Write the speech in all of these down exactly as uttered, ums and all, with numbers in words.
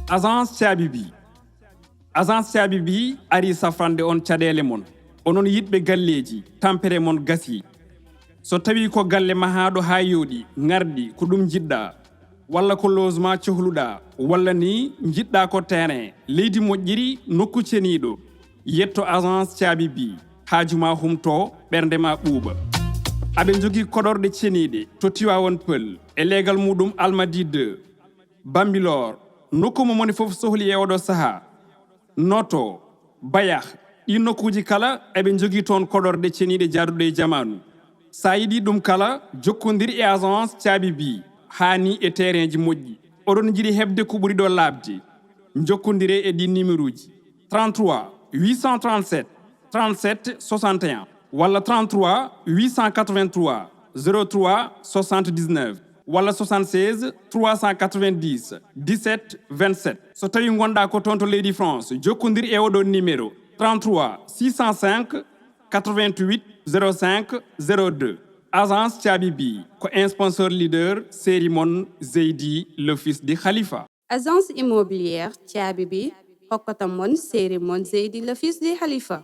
Agence Caabi Bi. Agence Caabi Bi ari safrande on caɗeele mon. Onon yiɗɓe galleeji, tampere mon gasii. So tawii ko galle mahaaɗo haa yooɗi, ŋarɗi, ko ɗum njiɗɗaa, walla ko logement cohluɗaa, walla ni njiɗɗaa ko terrain, leydi moƴƴiri, nokku ceniiɗo, yetto Agence Caabi Bi, haaju ma humto, ɓernde ma ɓuuɓa. Aɓe njogii koɗorɗe ceniiɗe to Tivaouane Peulh, e leegal muɗum Almadies deux, Bambilor, nokku mo moni fof sohli e oɗo sahaa. Noto, Bayax, ɗi nokkuuji kala eɓe njogii toon koɗorɗe ceniiɗe jaaduɗe e jamaanu. So a yiɗi ɗum kala, jokkondir e Agence Caabi Bi, haa ni e terrainji moƴƴi. Oɗon njiɗi heɓde ko ɓuri ɗo laaɓde? Njokkondiree e ɗi numeruuji: trente-trois huit cent trente-sept trente-sept soixante et un, walla trente-trois huit cent quatre-vingt-trois zéro trois soixante-dix-neuf, walla soixante-seize trois cent quatre-vingt-dix dix-sept vingt-sept. So tawii ngonɗaa ko toon to leydi France, jokkondir e oɗo numéro: trente-trois six cent cinq quatre-vingt-huit zéro cinq zéro deux. Agence Caabi Bi ko sponsor leader série mon Zeydi, le fils di Khalifa. Agence immobilière Caabi Bi hokkata mon série mon Zeydi, le fils di Khalifa.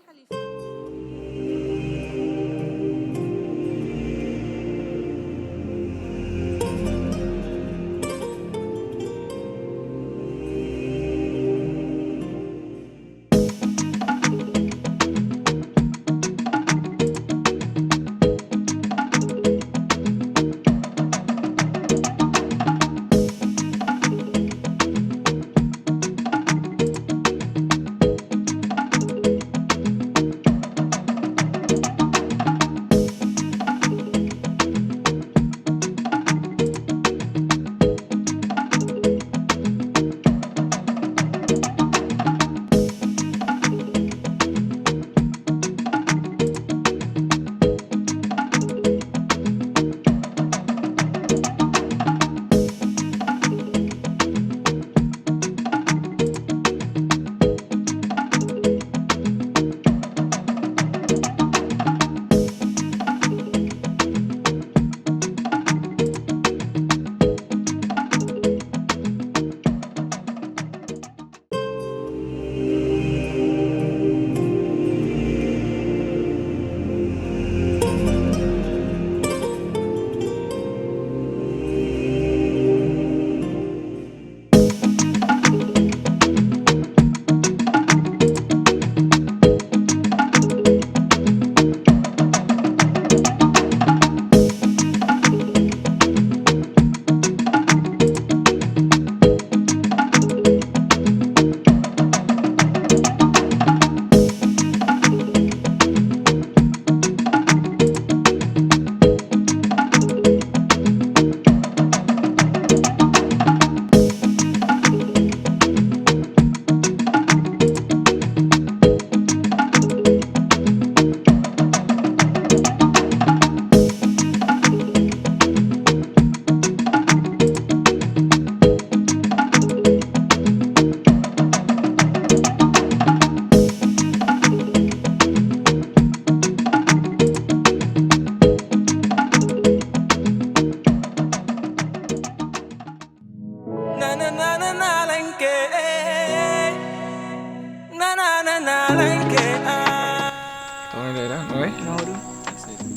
Hono nde tan, oui. Mawɗum.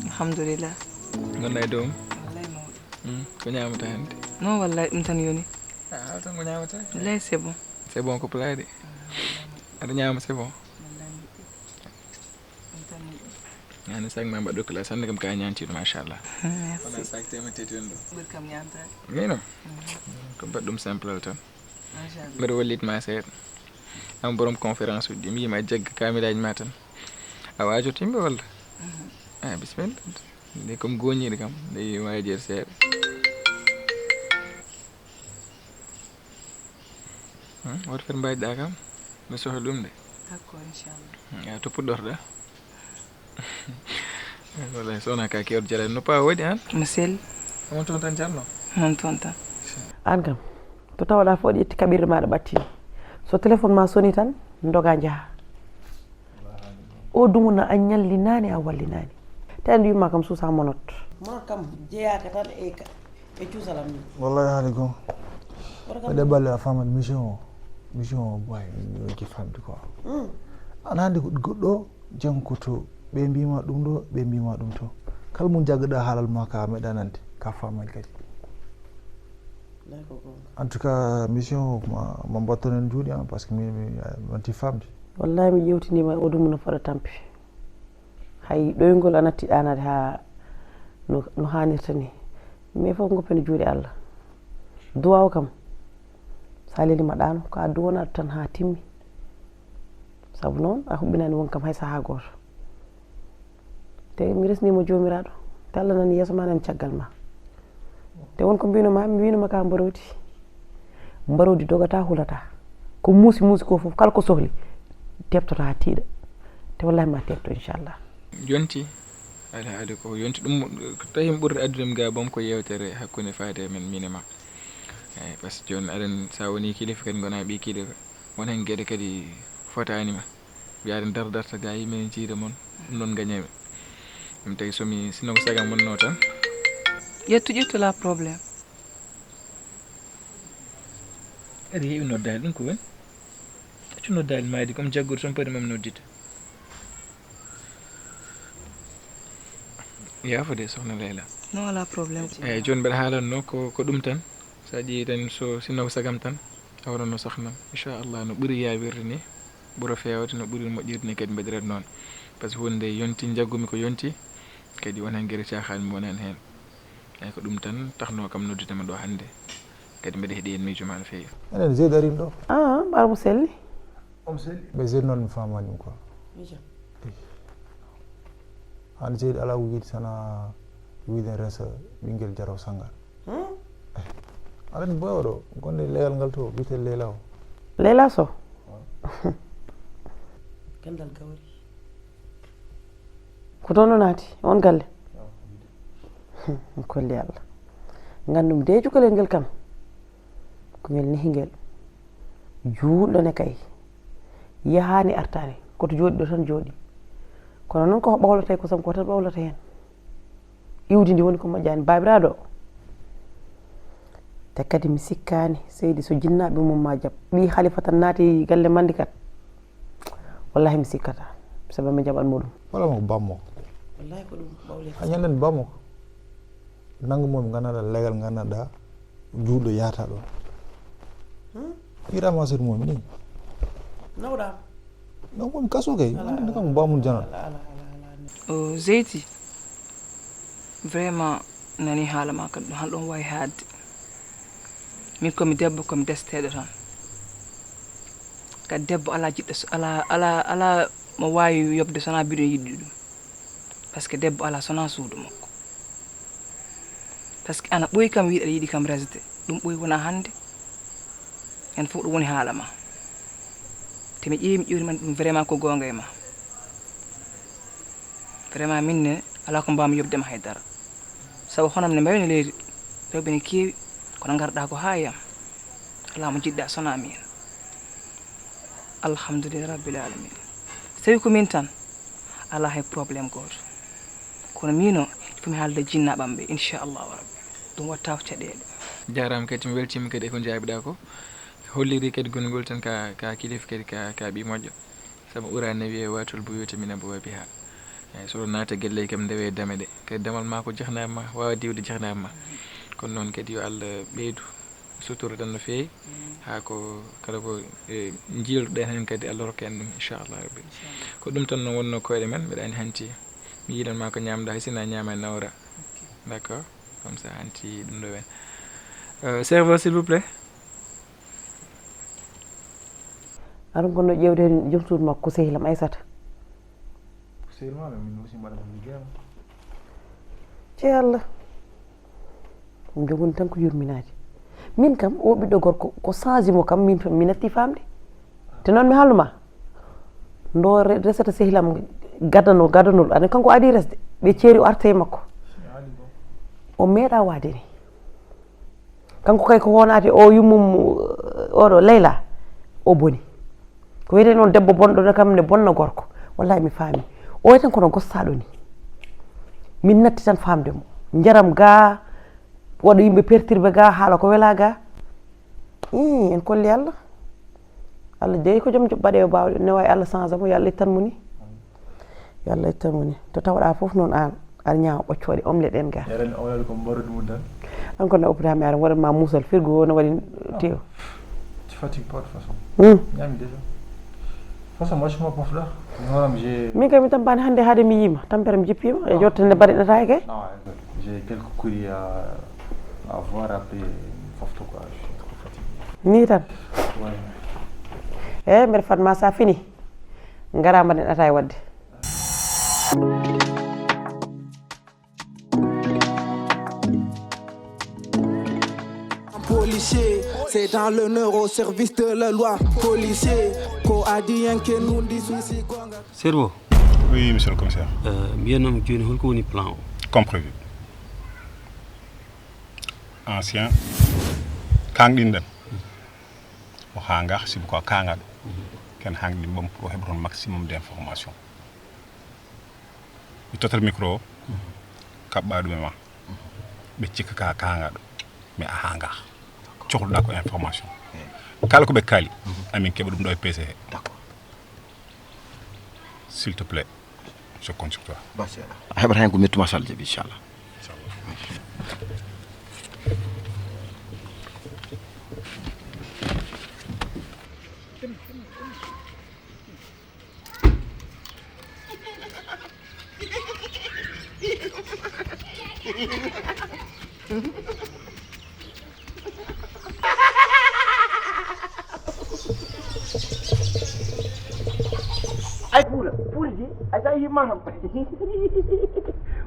Alhamdulillah. Ngonɗa e dow mum? Wallay mawɗum. Mm, ko ñaamata hannde? Non, wallay ɗum tan yoni. Ah, haala tan ko ñaamata? Wallay c'est bon. C'est bon ko pulaar de. Aɗa ñaama c'est bon. Wallay moƴƴi. Ɗum tan moƴƴi. Ñaani sac ma mbaɗɗo classe hannde kam ka ñaantiiɗo machallah. Merci. Wona sac temetee tati woni ɗo. Ɓuri kam ñaamtaade. Mino? Mm. Ko mbaɗ ɗum simple tan. Machallah. Mbeɗa wallit ma seeɗa. Am borom conférence uji, mi yima jagga kaamilaaji ma tan. A waajoto yimɓe walla? Mhm. Ah, bisimilla. Nde comme gooñiiɗo kam, nde waaji seeɗa. Hmm, woto feere mbaajɗa kam, mi sohla ɗum de. D'accord, inchallah. Hmm, a to puɗɗorɗa? Wallay, so wona ka kewɗo jalaani no paa waɗi aan? Mi sel. On toon tan jalno? On toon tan. Aan kam, to tawaɗa fof, aɗa ƴetti kaɓirɗe ma, aɗa ɓattini. So téléphone ma soni tan, doga njaha. O dumunna a ñallinaani, a wallinaani. Te andi yumma kam suusa monot. Monot kam jeyaaka tan e ka-, e cuusalam ni. Wallahi haali goo. Woto kam. Mbeɗa balle a famat mission o. Mission o boy, mi yonki famde quoi. Ana hannde ko goɗɗo janngo ko to, ɓe mbima ɗum ɗo, ɓe mbima ɗum to. Kala mo jaggaɗa haalal ma ka meɗa nande, ka famani kadi. En tout cas, mission o ma, ma mbatton en juuɗe, hein, parce que mi, mi, mi wanti famde. Wallahi mi ƴewtinima o ɗum no faɗa tampi. Hay ɗoyngol a natti ɗanade ha no, no hanirta ni. Mais fof goppen e juuɗe Allah. Duwaw kam, sa lelima ɗano, ko a duwanaɗo tan ha timmi. Sabu noon, a huɓɓinani won kam hay saha goto. Te mi resnima jomiraɗo, te Allah nani yeeso ma, nani caggal ma. Te won ko mbino ma, mi wino ma ka mbarodi. Mbarodi dogata, hulata. Ko muusi, muusi ko fof, kala ko sohli, teptota ha tiiɗa. Te wallahi ma tepto, inchallah. Yonti, alhaali ko yonti ɗum, ko tawi mi ɓurɗo addude mi ga boom ko yewtere hakkunde faade e men, min e ma. Eyi, par ce que jooni aɗen, sa woni kilifa kadi gona ɓi kilifa, won hen geɗe kadi fotani ma. Mbiyaɗen dar darta ga yimɓe ne jiida mon, ɗum ɗon gañami. Ɗum tawi somi, sinno ko sagam wonno tan. Ƴettu, ƴettu, la problème. Aɗa heewi noddaali ɗum ko woni? Accu noddaali maayde, comme jaggude tan poti mam noddide. Yaafude, sohna Leyla. Non, alaa problème. Eyi, jooni mbeɗa haalanno ko, ko ɗum tan. So a ƴeewi tan, so, sinno ko sagam tan, a wonanno sohna. Inchallah, no ɓuri yaawirde ni, ɓura feewde, no ɓuri moƴƴirde ni kadi mbeɗa rewde noon. Par ce que huunde nde yonti, njaggumi ko yonti, kadi won heen gere caaxaan mi wonan heen. Eyi, ko ɗum tan taxno kam noddude ma ɗo hannde. Kadi mbeɗa heɗi heen miijo ma no feewi. Enen Zeyd arin ɗo. Ah, ɓaar mo selli. Omo selli. Mais Zeyd noon mi faamaani ɗum quoi. Miijo. An Zeyd alaa ko yiɗi sana wiide resa ɓinngel jaraw sangal. Hmm? Aɗa anndi boy oɗo, gonde legal ngal to, wiyete Leyla o. Leyla Sow? Gandal gawri. Ko toon o naati, on galle? Kolli Allah. Ngandum de cukalel ngel kam. Ko ngel nehi ngel. Juulɗo ne kay. Yahaani artaani. Koto jooɗi ɗo tan jooɗi. Kono noon ko ɓawlata e kosam ko tan ɓawlata heen. Iwdi ndi woni ko moƴƴaani. Baabiraaɗo. Te kadi mi sikkaani, seydi so jinnaaɓe mum ma jaɓ. Ɓii Halifa tan naati galle Mandikat. Wallahi mi sikkata. Sabu mi jaɓan mo ɗum. Wala mo bammo. Wallahi ko ɗum ɓawlata. A ñanden bammo. Nanngu mo mi nganndanɗaa legal nganndanɗaa juulɗo yahata ɗon. Hmm? Hiirama sir mum ni. Nawɗam. Nawɗam kaso kay. Ala, wonde ala, kam bamum ala, janal. Ala, ala, ala, ala. O Zeyti, vraiment nani haala ma kadi ɗum han ɗon wawi haadde. Min komi debbo, komi desteɗo tan. Kadi debbo ala jiɗɗo so, ala, ala, ala mo wawi yobde sona biɗo yiɗi ɗum. Par ce que debbo ala sona suudu makko. Par ce que ana ɓooyi kam wiide aɗa yiɗi kam resde. Ɗum ɓooyi wona hannde. En fof ɗum woni haala ma. Te mi ƴeewi mi ƴeewti man ɗum vraiment ko goonga e ma. Vraiment min ne ala ko mbawmi yobde ma haydara. Sabu honam ne mbayno leydi. Rewɓe ne keewi kono ngarɗa ko haa e am. Ala mo jiɗɗa sona min. Alhamdulillah rabbil alamin. So tawi ko min tan, ala hay problème gooto. Kono miino, il faut mi haalda jinnaaɓam ɓe, inchallahu rabbi. Ɗum watta ko caɗeele. Jaaraama kadi, mi weltiima kadi e ko njaabiɗaa ko. Holliri kadi gonngol tan ka, ka kilifa kadi, ka, ka ɓii moƴƴo. Sabu Qur'aana ne wiye, "Waatul buyuuta min abwaabiha." Eyi, so ɗo naata gelle kam ndewe dame ɗe. Kadi damal ma ko jahnaaɓe ma, waawa diwde jahnaaɓe ma. Kono noon kadi yo Allah ɓeydu sutura tan no feewi. Haa ko kala ko, e, njiilduɗen heen kadi Allah rokka en ɗum, inchallah rabbi. Ko ɗum tan no wonno koyɗe men, mbeɗa anndi hanti mi yiidan ma ko ñaamda, hay sinno a ñaama e nawra. D'accord, comme ça hanti ɗum ɗo wen. Euh, serveur, s'il vous plaît. Aɗa ko no ƴeewde heen joom suudu makko, ko sehil am Aysata. Ko sehil ma, min aussi mbaɗa ɗum liggeyam. Cey Allah. Min jogoni tan ko yurminaade. Min kam, o ɓiɗɗo gorko, ko change mo kam, min, mi natti famde. Te noon mi haalnuma. Ndo re-, resata sehil am gadano, gadanol. Aɗa kanko adi resde. Ɓe ceeri o arta e makko. O meeɗa waade ni. Kanko kay ko wonade o yummum, oɗo Leyla, o boni. Ko wiyete noon debbo bonɗo ne kam ne bonna gorko. Wallahi mi faami. O tan kono gossaɗo ni. Min natti tan famde mo. Njaram ga, waɗa yimɓe perturbe ga, haala ko wela ga. Ii, en kolli Allah. Allah jeyi ko joom baɗeewo baawɗe, ne waawi Allah change mo, yo Allah ittan mo ni. Yo Allah ittan mo ni. To tawɗaa fof noon aan, aɗa ñaama ɓoccooɗe, omelette en ga. Yaran omelette ko mbarodi mum tan. An ko na opéra mi ara waɗan ma muusal, firgo o no waɗi tew. Tu fatigues pas de toute façon. Hmm. Ñaami déjà. De toute façon, moi, je m'en fous là. Mi hooram, j'ai Min kay mi tampaani hannde haade mi yiima. Tampere mi jippiima. E jottande mbaɗe ɗataake. Non, écoute, j'ai quelques courriers à, à voir après. Fofto quoi, je suis trop fatigué. Ni tan. Ouais. Eyi, mbeɗa fadma sa fini. Ngara mbaɗen ataay waɗde. Policier, c'est dans l'honneur au service de la loi. Policier, ko adiyanke nundi susi gonga. Serbo. Oui, monsieur le commissaire. Euh, mbiyanam jooni holko woni plan o? Comme prévu. Ancien, kaŋɗinɗen. O haa ngaa, sibu ko a kaaŋaaɗo. Ken haŋɗin ɓam pour o heɓa toon maximum d'information. Mi totat micro o, kaɓɓa ɗum e ma. Ɓe cikka ka kaaŋaaɗo, mais a haa ngaa. Cohluɗa ko information. Kala ko ɓe kaali, amin keɓa ɗum ɗo e P C he. D'accord. S'il te plaît, je compte sur toi. Ba seeɗa. A heɓata heen ko mettu ma, so Allah jaɓi, inchallah. Ay puula, puulji, ay sa yi Matam.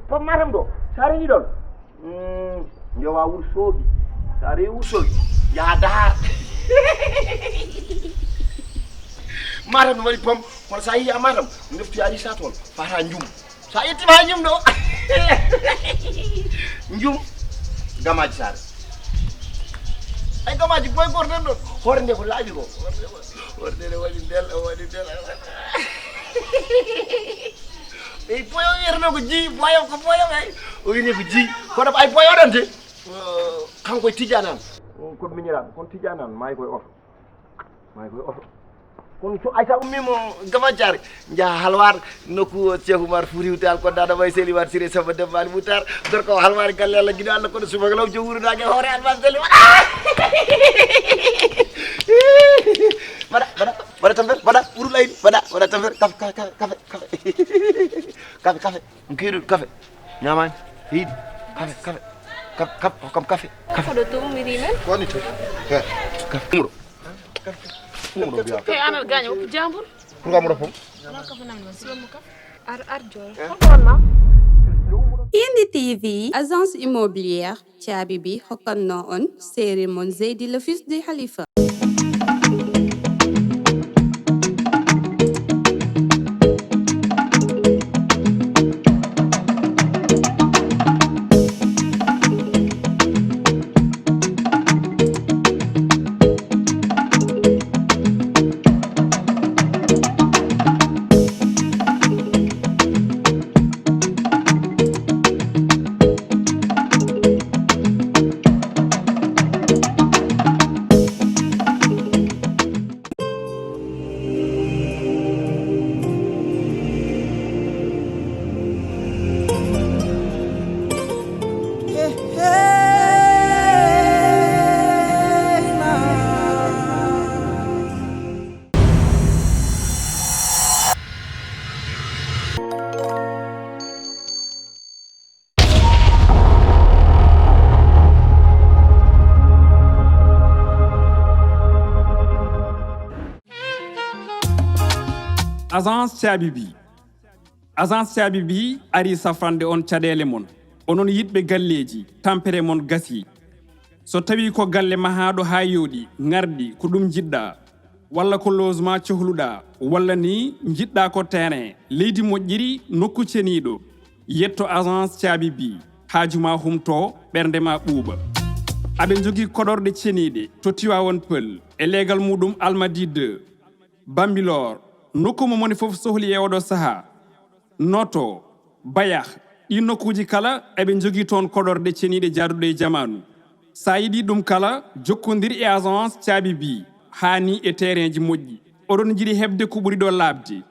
Pom Matam ɗo, sa rewi ɗon. Mm, njowa Wuro Soogi. Sa rewi Wuro Soogi, yaha Dahar. Matam no waɗi pom, kono sa yi a Matam, defti a risa toon, fata Njum. Sa ƴettima ha Njum ɗo. Njum, Gamaji Sare. Ay Gamaji boy goto tan ɗon. Hoore nde ko laaɓi ko. Hoore nde waɗi ndel, waɗi ndel. Ey boyo wiyeteno ko ji, boyo ko boyo ay. O wini ko ji. Kono ay boyo ɗon de. Kanko e Tijjani Anne. Ko miñiraaɓe, kono Tijjani Anne maayi koye oto. Maayi koye oto. Kono so Aïssa ummiima Gamaji Sare, njaha Halwar, nokku Cheikh Oumar Foutiyou Tall, ko Dada Baye Seydi Wade Siré Samba Demba Ali Moutar, gorko o Halwar galle Allah giɗo Allah, kono subaka law joom wuro naage hoore Alma Seydi Wade. Mbaɗa, mbaɗa, mbaɗa tampere, mbaɗa, ɓuru laydi, mbaɗa, mbaɗa tampere, kafe, kafe, kafe, kafe. Kafe, kafe. Ɗum keeɗuɗo kafe. Ñaamaani. Yiɗi. Kafe, kafe. Kafe, kafe, hokkam kafe. Kafe. Ko ɗo to ummiri men? Ko woni to? He. Kafe. Ɗum ɗo. Ɗum ɗo mbiyaa. Te anan gaaño woppu jambur. Pour que amuro fom. Ar, ar joor. Holko won ma? Indi T V, agence immobilière. Caabi bi hokkannoo on seeri mon Zeydi le fils du Khalifa. Agence Caabi Bi. Agence Caabi Bi ari safrande on caɗeele mon. Onon yiɗɓe galleeji, tampere mon gasii. So tawii ko galle mahaaɗo haa yooɗi, ŋarɗi, ko ɗum njiɗɗaa, walla ko logement cohluɗaa, walla ni njiɗɗaa ko terrain, leydi moƴƴiri, nokku ceniiɗo, yetto agence Caabi Bi, haaju ma humto, ɓernde ma ɓuuɓa. Aɓe njogii koɗorɗe ceniiɗe to Tivaouane Peulh, e leegal muɗum Almadies deux, Bambilor, nokku mo moni fof sohli e oɗo sahaa. Noto, Bayax, ɗii nokkuuji kala eɓe njogii toon koɗorɗe ceniiɗe jaaduɗe e jamaanu. So a yiɗi ɗum kala, jokkondir e agence Caabi Bi. haani e terrainji moƴƴi. Oɗon njiɗi heɓde ko ɓuri ɗo laaɓde?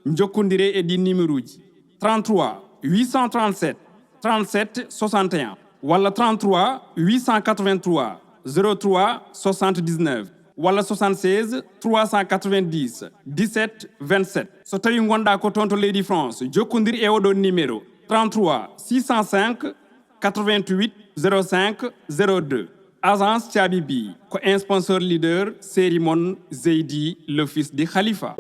Njokkondire e ɗi numéroji: trente-trois huit cent trente-sept trente-sept soixante et un walla trente-trois huit cent quatre-vingt-trois zéro trois soixante-dix-neuf walla soixante-seize trois cent quatre-vingt-dix dix-sept vingt-sept. So tawi ngonɗa ko toon to leydi France, jokkondir e oɗo numéro: trente-trois six cent cinq quatre-vingt-huit zéro cinq zéro deux. Agence Caabi Bi ko un sponsor leader série mon Zeydi, le fils de Khalifa.